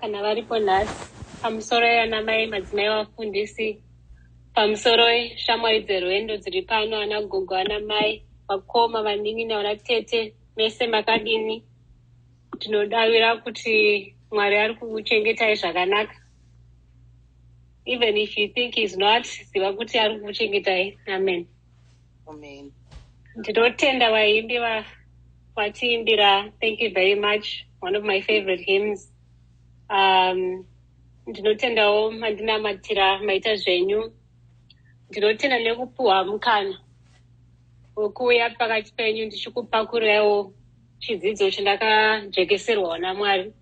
Kana varipo nhasi, pamusoro ana mai, madzimai, vafundisi, pamusoro shamwari dzerwendo dziri pano, ana gogo, ana mai, vakoma, vanin'ina, vana tete, mese makadini? Tinodavira kuti Mwari ari kukuchengetai zvakanaka. Even if you think He's not, ziva kuti ari kukuchengetai. Amen. Amen. Ndinotenda vaimbi vatiimbira. Thank you very much. One of my favorite hymns. Ndinotendawo mandinamatira, maita zvenyu. Ndinotenda nekupuhwa mukana wekuuya pakati penyu ndichikupakurirawo chidzidzo chandakajekeserwawo naMwari,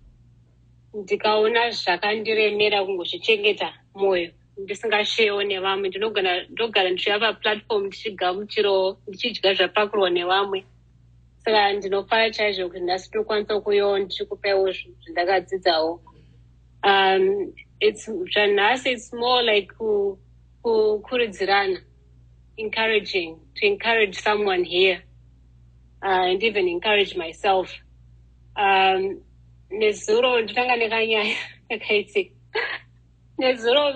ndikaona zvakandiremera kungozvichengeta mwoyo ndisingashewo nevamwe. Ndinogona ndogara ndichiuya paplatform ndichigamuchirawo, ndichidya zvapakurwa nevamwe. Saka ndinofara chaizvo kuti nhasi ndinokwanisa kuuyawo ndichikupaiwo zvandakadzidzawo. It's zvanhasi, it's more like kukurudzirana, encouraging, to encourage someone here and even encourage myself. Nezuro ndotanga nekanyaya kakaitika nezuro.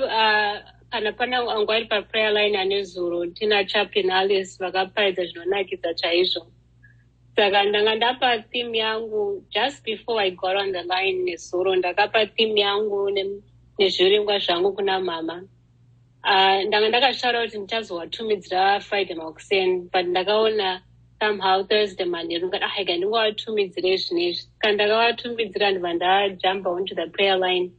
Kana pana angu ari paprayer line anezuro, tina Chaplain Alice vakaparidza zvinonakidza chaizvo. Saka ndanga ndapa theme yangu just before I got on the line nezuro. Ndakapa theme yangu nezviringwa zvangu kuna mama. Ndanga ndakazvitaura kuti ndichazowatumidzira Friday makuseni, but ndakaona somehow Thursday manheru ndikati, "Ah, ega ndingavatumidzire zvinezvi." Saka ndakavatumidzira, ndibva ndajumpa onto the prayer line.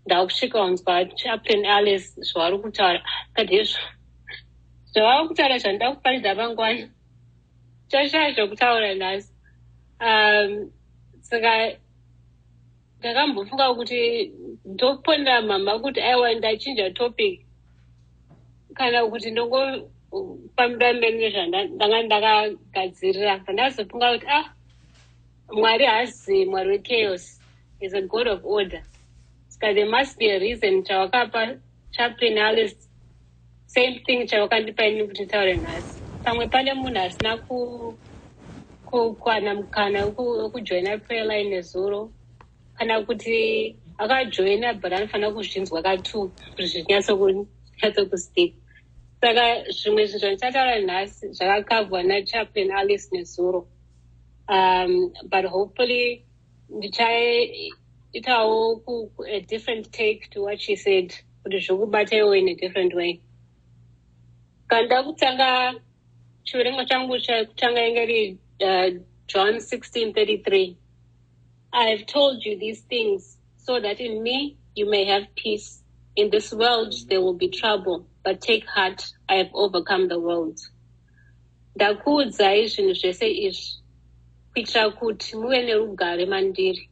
Ndakusvika unzwa Chaplain Alice zvavari kutaura. Kati izvo zvavari kutaura zvandida kuparidza mangwana, chashaya zvokutaura nhasi. Saka ndakambofunga kuti ndofonera mama kuti aiwa, ndachinja topic, kana kuti ndongofambira mberi nezvandanga ndakagadzirira. Pandazofunga kuti, ah, Mwari haasi Mwari wechaos, is a God of order. Saka there must be a reason chawakapa Chaplain Alice same thing chawakandipa ini kuti nditaure nhasi. Pamwe pane munhu asina kukwana mukana wekujoina prayer line nezuro, kana kuti akajoina but anofanira kuzvinzwa ka2 kuti zvinyatsokustick. Saka zvimwe zvinhu zvandichataura nhasi zvakakavhwa naChaplain Alice nezuro, but hopefully ndichaitawo a different take to what she said kuti zvikubatewo in a different way. Kana kutanga, chiverengo changu chekutanga inge iri John 16:33. "I have told you these things so that in me you may have peace. In this world there will be trouble, but take heart, I have overcome the world." Ndakuudzai zvinhu zvese izvi kuitira kuti muve nerugare mandiri.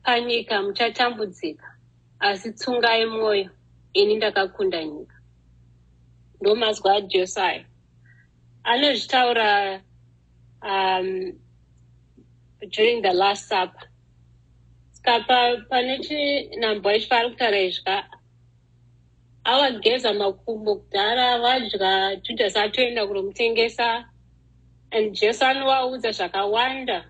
Panyika muchatambudzika, asi tsungai mwoyo, ini ndakakunda nyika. Ndomazwi aJesu ayo anozvitaura during the Last Supper. Saka pane chinhambwa ichi paari kutaura izvi, avageza makumbo kudhara, vadya, Judhasi atoenda kunomutengesa, and Jesu anovaudza zvakawanda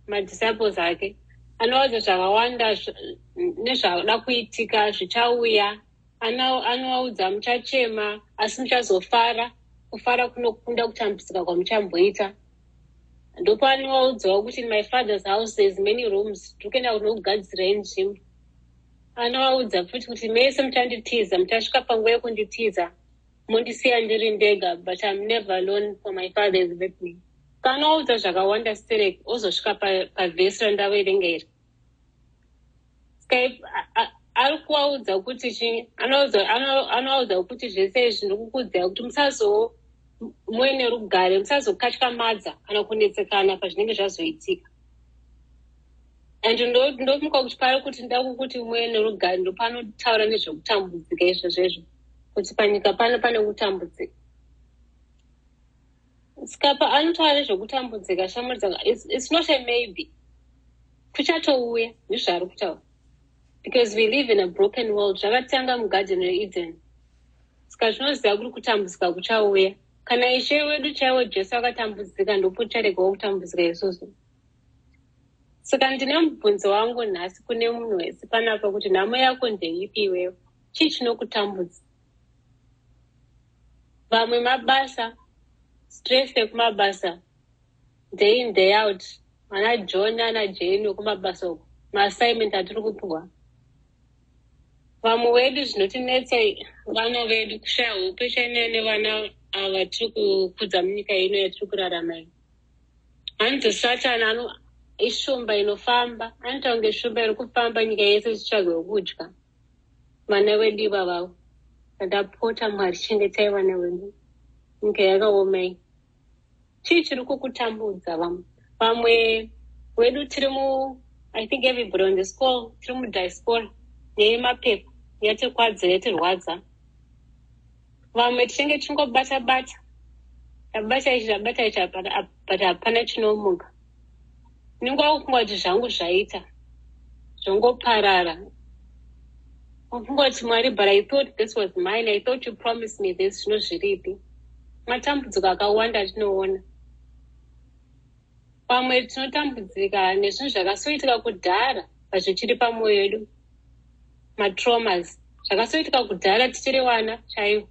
madisciples ake, anovaudza zvakawanda nezvada kuitika zvichauya. Anovaudza, "Muchachema, asi muchazofara, kufara kunokunda kutambudzika kwamuchamboita." Ndopanovaudzawo kuti, "In my Father's house there's many rooms, ndiri kuenda kunokugadzirai nzvimbo." Anovaudza futi kuti, "Mese muchanditiza, muchasvika panguva yekunditiza, mondisiya ndiri ndega, but I'm never alone, for my Father is with me." Kanoudza zvakawanda sterek, ozosvika pavhesi randaverenga iri. Saka ari kuvaudza kuti chi anovaudza kuti zvese izvi ndikukuudzai kuti musazo muve nerugare, musazokatyamadza kana kunetsekana pazvinenge zvazoitika. And ndomuka kuti pari kuti nda kukuti muve nerugare, ndopanotaura nezvekutambudzika izvozvo izvo, kuti panyika pano pane kutambudzika. Saka paanotaura nezvekutambudzika, shamwari dzanga, it's not a maybe, kuchatouya, ndizvaari kutaura, because we live in a broken world. Zvakatanga mugarden weEden, saka zvinoziva kuri kutambudzika kuchauya. Kana Ishe wedu chaiwo Jesu akatambudzika, ndopocharegawo kutambudzika isusu. Saka ndine mubvunzo wangu nhasi kune munhu wese panapa kuti nhamo yako ndeipi iwewe? Chii chinokutambudza? Vamwe mabasa, stress yekumabasa, day in day out, vana John ana Jane vekumabasa uko, maassignment atiri kupiwa. Vamwe vedu zvinotinetsa vana vedu, kushaya hope chaineyo nevana ava tiri kukudza munyika ino yatiri kurarama iyi. Hanzi Satani ano ishumba inofamba, anoita kunge shumba iri kufamba nyika yese ichitsvaga wekudya. Vana vedu ivavavo, ndapota Mwari, chengetai vana vedu, nyika yakaoma iyi. Chii chiri kukutambudza? Vamwe vamwe wedu tiri mu, I think everybody on this call, tiri mudiaspora neyemapepa yatikwadza, yatirwadza. Vamwe tichinge tichingobata bata, tabata ichi, tabata ichi, but hapana chinomuka. Unenge wakufunga kuti zvangu zvaita, zvongoparara. Wafunga kuti, "Mwari, but I thought this was mine. I thought you promised me this. Zvino zviripi?" Matambudziko akawanda atinoona. Pamwe tinotambudzika nezvinhu zvakasoitika kudhara pazvichiri pamwoyo yedu, matraumas, zvakasoitika kudhara tichiri vana chaivo,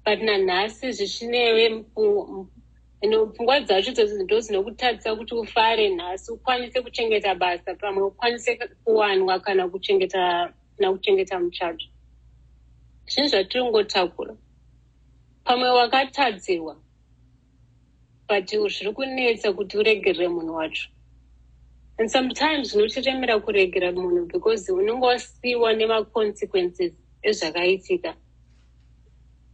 but nanhasi zvichinewe. Pfungwa dzacho ndo dzinokutadzisa kuti ufare nhasi, ukwanise kuchengeta basa, pamwe ukwanise kuwanwa kana kuchengeta, kana kuchengeta muchato. Zvinhu zvatiringotakura. Pamwe wakatadzirwa, but zviri kunetsa kuti uregerere munhu wacho. And sometimes zvinotiremera kuregera munhu because unenge wasiyiwa nemaconsequences ezvakaitika.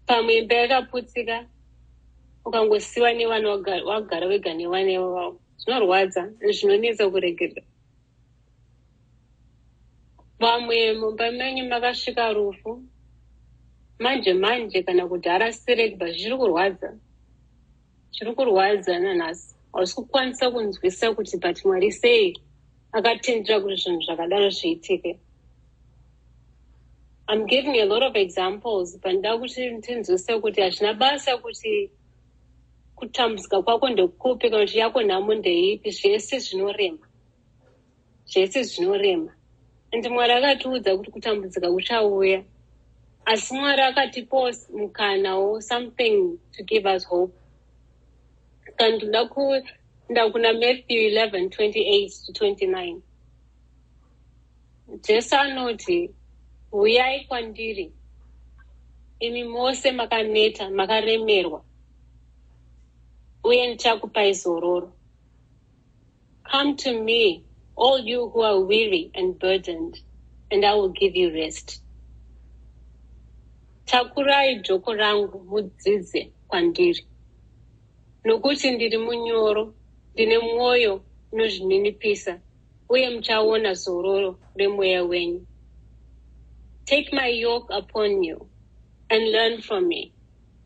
Pamwe imba yakaputsika, ukangosiyiwa nevana, wagara wega nevana ivavo, zvinorwadza, zvinonetsa kuregerera. Vamwe mumba menyu makasvika rufu manje manje kana kudhara sirek, but zviri kurwadza, zviri kurwadza nanhasi. Hausi kukwanisa kunzwisa kuti, but Mwari sei akatendera kuti zvinhu zvakadaro zviitike? I'm giving a lot of examples, but nda kuti tinzwise kuti hazvina basa kuti kutambudzika kwako ndekupi kana kuti yako nhamo ndeipi. Zvese zvinorema, zvese zvinorema. And Mwari akatiudza kuti kutambudzika kuchauya, asi Mwari akatipawo mukanawo, something to give us hope. Saka ndoda kuenda kuna Matthew 11 28 to 29. Jesu anoti, "Uyai kwandiri imi mose makaneta, makaremerwa, uye ndichakupai zororo. Come to me, all you who are weary and burdened, and I will give you rest. Takurai joko rangu mudzidze kwandiri, nokuti ndiri munyoro, ndine mwoyo unozvininipisa, uye muchaona zororo remweya wenyu. Take my yoke upon you and learn from me,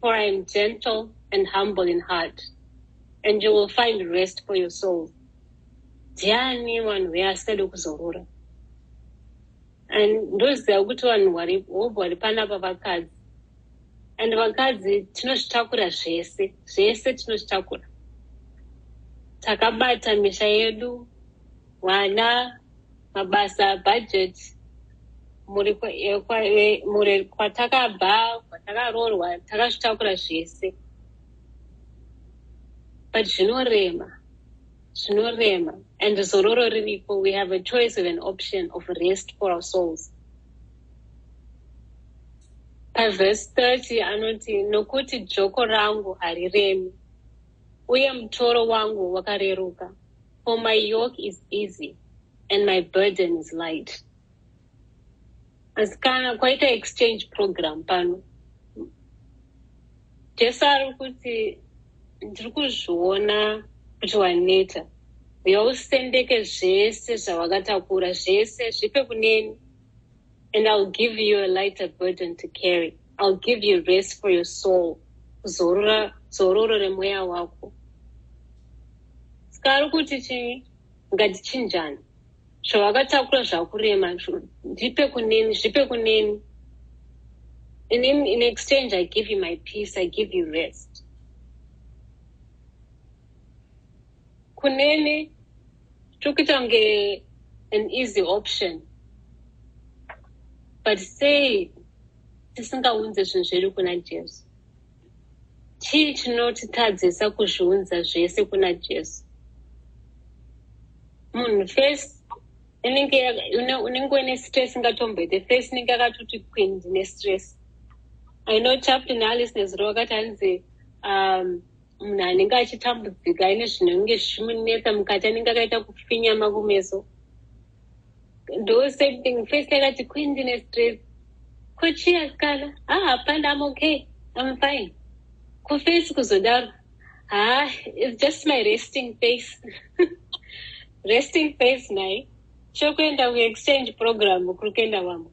for I am gentle and humble in heart, and you will find rest for your souls." Ndiani vanhu veasingadi kuzorora? And ndoziva kuti vanhu hobho vari panapa vakadzi, and vakadzi tinozvitakura zvese, zvese tinozvitakura. Takabata misha yedu, vana, mabasa, budget, mhuri, kwatakabva, kwatakaroorwa, takazvitakura zvese. But zvinorema, zvinorema. And zororo riripo. We have a choice of an option of rest for our souls. Pavhesi 30 anoti, "Nokuti joko rangu hariremi uye mutoro wangu wakareruka. For my yoke is easy and my burden is light." Asi kana kwaita exchange program pano, Jesu ari kuti, "Ndiri kuzviona kuti waneta. Uya usendeke zvese zvawakatakura, zvese zvipe kuneni, and I'll give you a lighter burden to carry. I'll give you rest for your soul." Zorora, zororo remweya wako. Saka ari kuti chii? Ngatichinjani. Zvawakatakura zvakurema, ndipe kuneni, zvipe kuneni. And in exchange, I give you my peace, I give you rest. Kuneni. Tiri kuita kunge an easy option, but sei tisingaunze zvinhu zvedu kuna Jesu? Chii chinotitadzisa kuzviunza zvese kuna Jesu? Munhu first inenge unenge uine stress ingatomboite, first inenge yakatoti kwindi nestress. I know Chaplain Alice nezuro wakati hanzi munhu anenge achitambudzika, aine zvinenge zvichimunetsa mukati, anenge akaita kufinyama kumeso. Ndo same thing, first yakati kwindi nestress. Ko chii asikana? Ah, hapana, I'm okay, I'm fine. Kuface kuzodaro? Ha, it's just my resting face, resting face. Nai chokuenda kuexchange program kuri kuenda vamwe.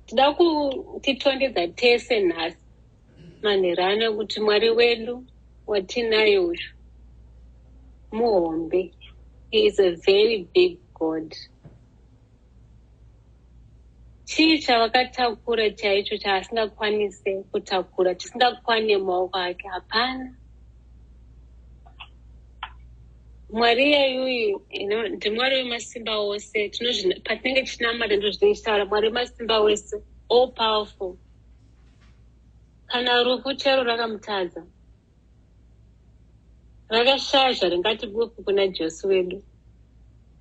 Tida kutitondedza tese nhasi manherano kuti Mwari wedu watinaye uyu muhombe. He is a very big God. Chii chavakatakura chaicho chaasingakwanise kutakura, chisingakwane mumaoko ake? Hapana. Mwari iyeyuyu ndiMwari wemasimba ose. Patinenge tichinamata, ndo zvinenge tichitaura, Mwari wemasimba ose, all powerful. Kana rufu chero rakamutadza, rakashaya zvaringati bufu kuna Jesu wedu.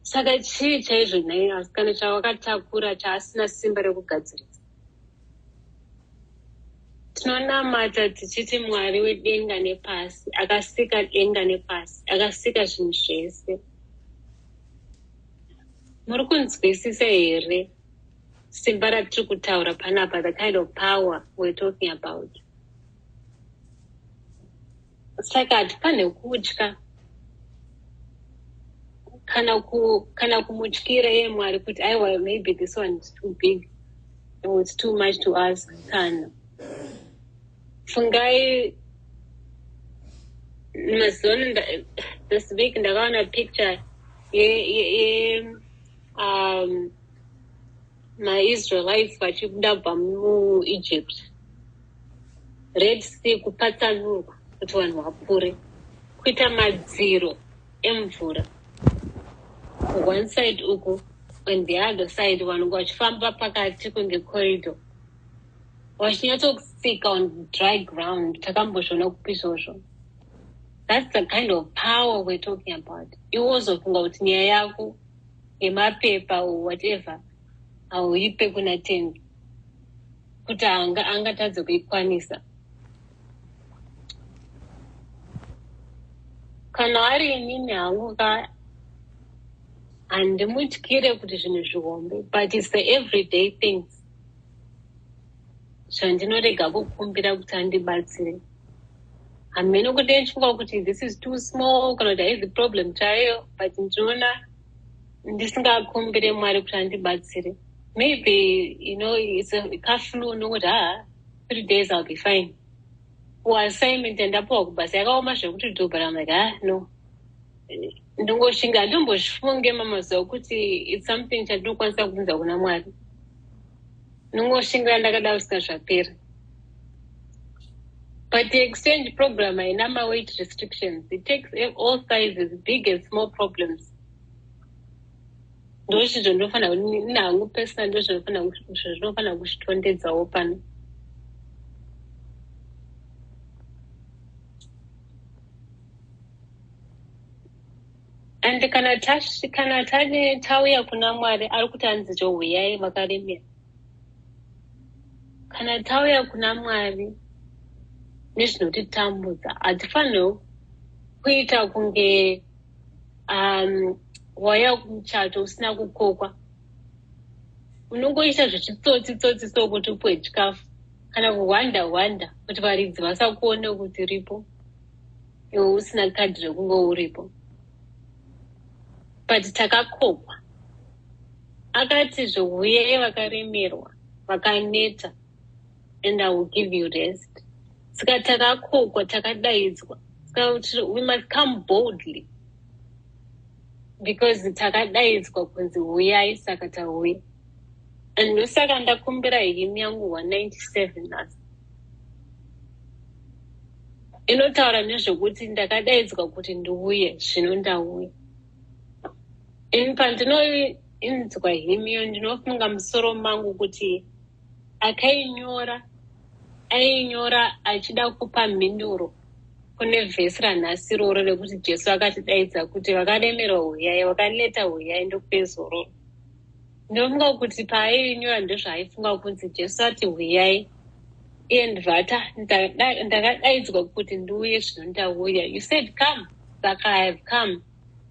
Saka chii chaizvo nhai asikana chavakatakura chaasina simba rekugadzirisa? Tinonamata tichiti Mwari wedenga nepasi, akasika denga nepasi, akasika zvinhu zvese. Muri kunzwisisa here simba ratiri kutaura panapa, the kind of power we're talking about? Saka hatifaniri kutya kana kumutyira iye Mwari kuti aiwa, maybe this one is too big or it's too much to ask. Kana fungai mazuva, this week ndakaona picture ye maIsraelites vachibuda kubva muEgypt, Red Sea kupatsanurwa kuti vanhu vapfuure, kuita madziro emvura one side uku and the other side, vanhu vachifamba pakati kunge corridor, vachinyatsokusika on dry ground. Takambozviona kupi izvozvo? That's the kind of power we're talking about. Iwe wozofunga kuti nyaya yako yemapepa or whatever hauipe kuna Tenzi kuti angatadze kuikwanisa? Kana ari inini hangu ka, handimutyire kuti zvinhu zvihombe, but it's the everyday things zvandinorega kukumbira kuti andibatsire. Hamene kuti ndichifunga kuti this is too small kana kuti haizi problem chaiyo, but ndinoona ndisingakumbire Mwari kuti andibatsire. Maybe it's a kaflu, nokuti haa, 3 days I'll be fine, or assignment yandapiwa kubasa yakaoma zvekuti do, but I'm like, ah, no, ndingoshinga. Handimbozvifunge mamazuva kuti it's something chandinokwanisa kubvunza kuna Mwari. Ndingoshingira ndakada kusvika zvapera. But the exchange program haina maweight restrictions. It takes all sizes, big and small problems. Ndozvizvo ndinofanira nangu personal, ndozvinofanira kuzvitondedzawo pano. And kana tane tauya kuna Mwari, ari kuti anzi jouyai vakaremera. Kana tauya kuna Mwari nezvinotitambudza, hatifaniri kuita kunge wauya kumuchato usina kukokwa, unongoita zvechitsotsi tsotsi sokuti upiwe chikafu, kana kuhwanda hwanda kuti varidzi vasakuone kuti ripo, iwe usina kadhi rekunge uripo. But takakokwa. Akati zvouyai vakaremerwa, vakaneta, and I will give you rest. Saka takakokwa, takadaidzwa, saka we must come boldly because takadaidzwa kunzi uyai. Saka tauya, and ndosaka ndakumbira hymn yangu 197 nhasi. Inotaura nezvekuti ndakadaidzwa kuti ndiuye, zvino ndauya. Ini pandinoinzwa hymn iyo, ndinofunga musoro mangu kuti akainyora ainyora achida kupa mhinduro kune vhesi ranhasi iroro rekuti Jesu akatidaidza kuti vakaremerwa huyai, vakaneta huyai, ndokupe zororo. Ndinofunga kuti paainyora ndozvaaifunga kunzi Jesu ati huyai, iye ndivata ndakadaidzwa kuti ndiuye, zvino ndauya. You said come, saka I have come,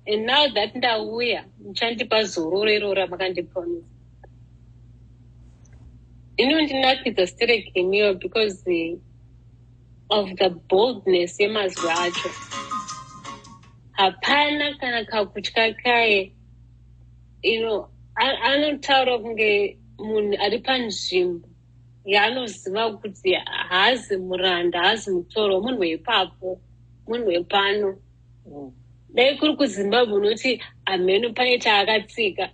and now that ndauya, muchandipa zororo iroro ramakandipromisa. Inondinakidza sterek hymn iyo because of the boldness yemazwi acho. Hapana kana kakutya kaye. Anotaura kunge munhu ari panzvimbo yaanoziva kuti haazi muranda, haazi mutorwa, munhu wepapo, munhu wepano. Dai kuri kuZimbabwe unoti hameno pane chaakatsika.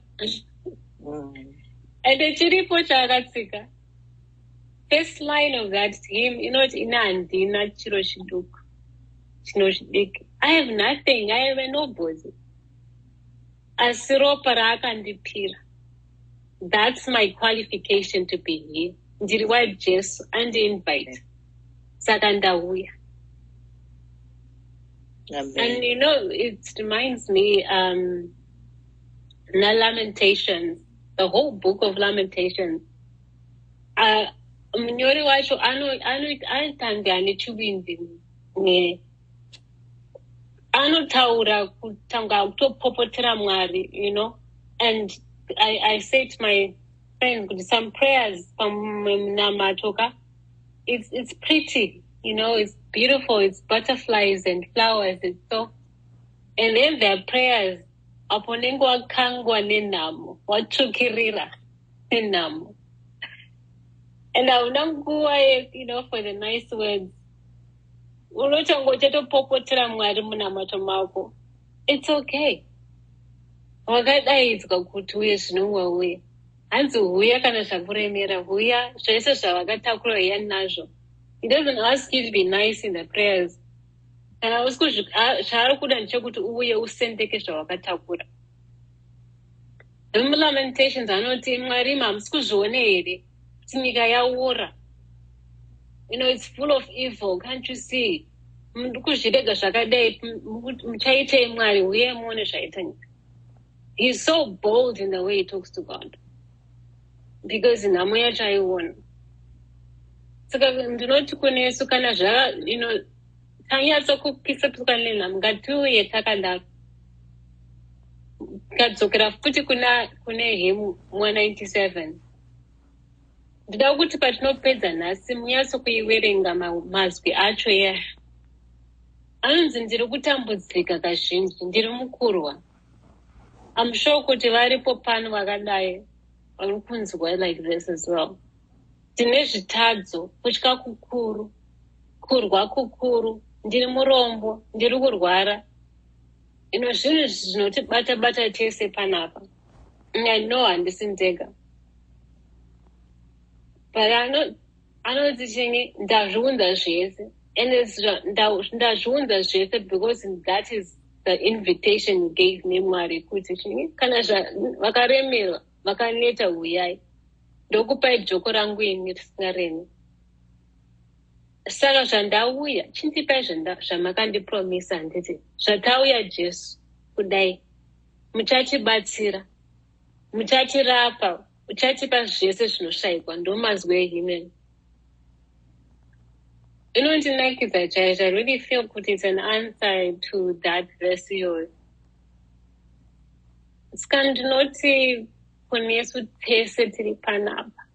Ende chiripo chaakatsika. First line of that hymn inoti, "Ina handina chiro chiduku chino chidiki." I have nothing, I have a nobody, asi ropa raakandipira, that's my qualification to be here. Ndiri waJesu, andiinvite, saka ndauya. Amen. And it reminds me na Lamentations, the whole book of Lamentations. Munyori wacho anoita ane chivindi anotaura kutanga kutopopotera Mwari. And I say to my friends kuti some prayers, pamwe munamato ka, it's pretty, it's beautiful, it's butterflies and flowers and so, and then there are prayers apo unenge wakangwa nenhamo, watsvukirira nenhamo, and hauna nguva for the nice words. Unotongo uchatopopotera Mwari munamato mako. It's okay, wakadaidzwa kuti uye, zvino wauya. Hanzi huya kana zvakuremera, huya zvese zvavakatakura, huya nazvo. He doesn't ask you to be nice in the prayers. Kana usi zvaari kuda ndechekuti uuye usendeke zvawakatakura. MuLamentations anoti, "Mwari, hamusi kuzviona here kuti nyika yaora? It's full of evil. Can't you see? Muri kuzvirega zvakadai, muchaitei? Mwari, uyai muone zvaita nyika." He's so bold in the way he talks to God because nhamo yacho aiona. Saka ndinoti kunesu, kana zva tanyatso kupisa piswa nenhamo, ngatiuye takadaro. Tikadzokera futi kuna kune hymn 197, ndida kuti patinopedza nhasi munyatso kuiverenga mazwi acho iya. Anonzi, "Ndiri kutambudzika kazhinji, ndiri mukurwa." I'm sure kuti varipo pano vakadai vari kunzwa like this as well. "Ndine zvitadzo, kutya kukuru, kurwa kukuru, ndiri murombo, ndiri kurwara." Ino zvinhu zvinotibata bata tese panapa. I know handisi ndega, but anoti chinyi? "Ndazviunza zvese." And ndazviunza zvese because that is the invitation you gave me, Mwari, kuti chinyi? Kana vakaremerwa, vakaneta, huyai, ndokupai joko rangu ini risingaremi. Saka zvandauya, chindipai zvamakandipromisa. Handiti zvatauya, Jesu, kudai muchatibatsira, muchatirapa, uchatipa zvese zvinoshayikwa. Ndo mazwi ehymn. Inondinakidza chaizvo. I really feel kuti it's an answer to that verse iyoyo. Saka ndinoti kunesu tese tiri panapa,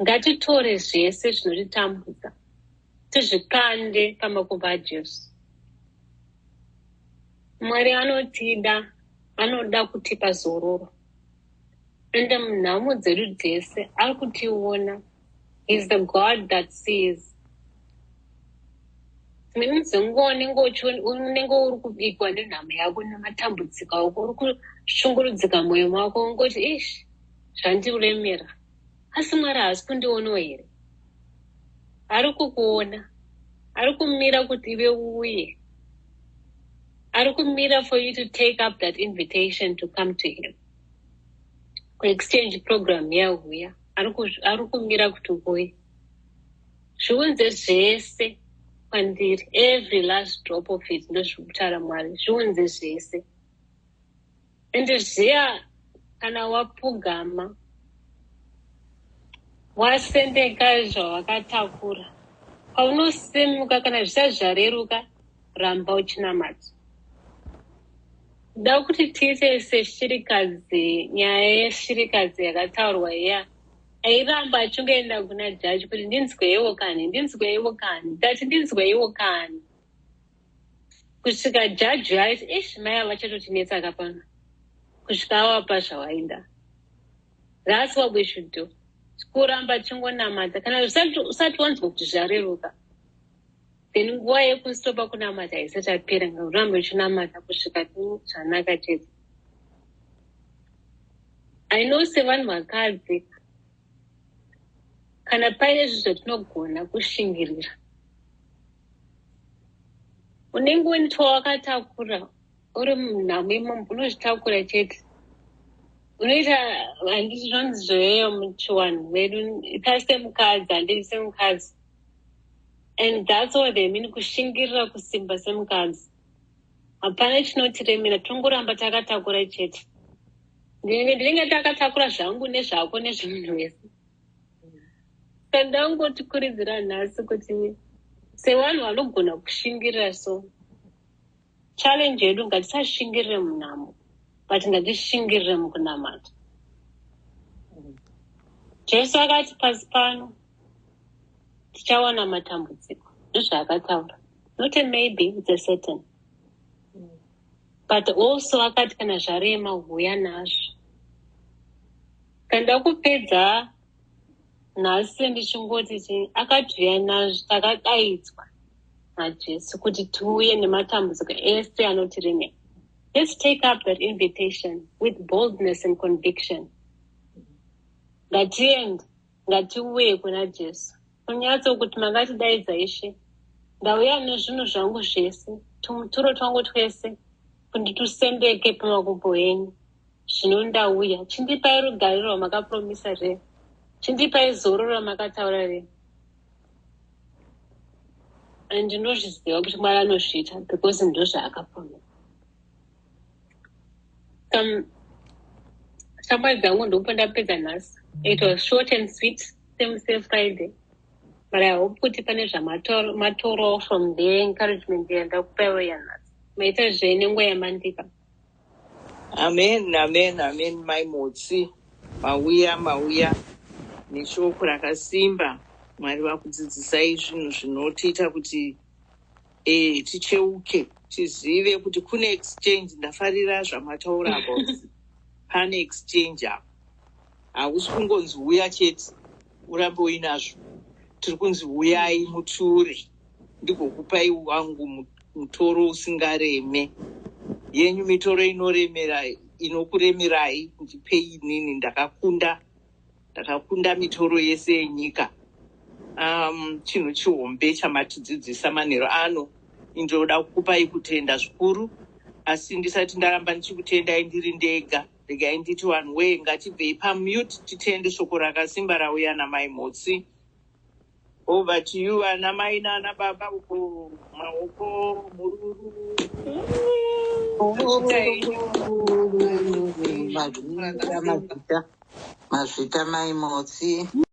ngatitore zvese zvinotitambudza, tizvikande pamakumbo aJesu. Mwari anotida, anoda kutipa zororo, ende munhamo dzedu dzese ari kutiona. He's the God that sees. Dzimweni dzenguva unenge uri kubikwa nenhamo yako nematambudziko ako, uri kushungurudzika mwoyo mako, ungoti, "Ish, zvandiremera, asi Mwari haasi kundionawo here?" Ari kukuona, ari kumira kuti iwe uuye, ari kumira for you to take up that invitation to come to him. Kuexchange program yauya, ari kumira kuti uye, zviunze zvese kwandiri, every last drop of it. Ndozviri kutaura Mwari, zviunze zvese. Ende zviya kana wapfugama, wasendeka zvawakatakura, paunosimuka, kana zvisati zvareruka, ramba uchinamata. Da kuti tiite seshirikadzi, nyaya yeshirikadzi yakataurwa iya, airamba achingoenda kuna jaji kuti, "Ndinzweiwo kani, ndinzweiwo kani, ndati ndinzweiwo kani," kusvika jaji aiti, "Ish, mai ava vachatotinetsaka pano," kusvika avapa zvavaida. That's what we should do, kuramba tichingonamata. Kana usati wanzwa kuti zvareruka, then nguva yekustopa kunamata haisati yapera. Ngauramba uchinamata kusvika zvanaka chete. I know sevanhu vakadzi, kana paine zvinhu zvatinogona kushingirira, unenge une twawakatakura uri munhamo imomo, unozvitakura chete. Unoita, handiti zvinonzi zvoyeyo muchiwanhu vedu, ita semukadzi, handiti semukadzi? And that's what they mean, kushingirira, kusimba semukadzi. Hapana chinotiremera, tongoramba takatakura chete. Ndinenge takatakura zvangu nezvako nezvemunhu wese. Saka ndangotikurudzira nhasi kuti sevanhu vanogona kushingirira, so challenge yedu, ngatisashingirire munhamo, but ngatishingirire mukunamata. Jesu akati pasi pano tichawana matambudziko, ndozvaakataura. Not a maybe, it's a certain. But also akati kana zvarema, huya nazvo. Kanda kupedza nhasi ndichingoti akati nazvo, takadaidzwa naJesu kuti tiuye nematambudziko ese anotiremera. Let's take up that invitation with boldness and conviction. Ngatiende, ngatiuye kuna Jesu, kunyatsokuti, "Makatidaidza Ishe, ndauya nezvinhu zvangu zvese, tumuturo twangu twese, kuti tusendeke pamakumbo enyu. Zvino ndauya, chindipai rugare rwamakapromisa re, chindipai zororo ramakataura re." And ndinozviziva kuti Mwari anozviita because ndozvaakapromisa. Shamwari dzangu, ndopo ndapedza nhasi. It was short and sweet, same same Friday, but I hope kuti pane zvamatorowo from the encouragement yandakupaiwo yanhasi. Maita zve nenguva yamandika. Amen, amen, amen. Mai Motsi, mauya, mauya neshoko rakasimba. Mwari vakudzidzisai zvinhu zvinotiita kuti ticheuke, tizive kuti kune exchange. Ndafarira zvamataura about pane exchange apa. Hausi kungonzi uya chete urambe uinazvo. Tiri kunzi uyai muture, ndigokupai wangu mutoro usingareme. Yenyu mitoro inoremera, inokuremerai, ndipei inini. Ndakakunda, ndakakunda mitoro yese yenyika. Chinhu chihombe chamatidzidzisa manheru ano. Ndinoda kukupai kutenda zvikuru, asi ndisati ndaramba ndichikutendai ndiri ndega, regai nditi vanhu wee, ngatibvei pamute, titende shoko rakasimba rauya namai Motsi. Over to you, ana mai naana baba uko, maoko mururu. Mazvita, mazvita, mazvita, mai Motsi.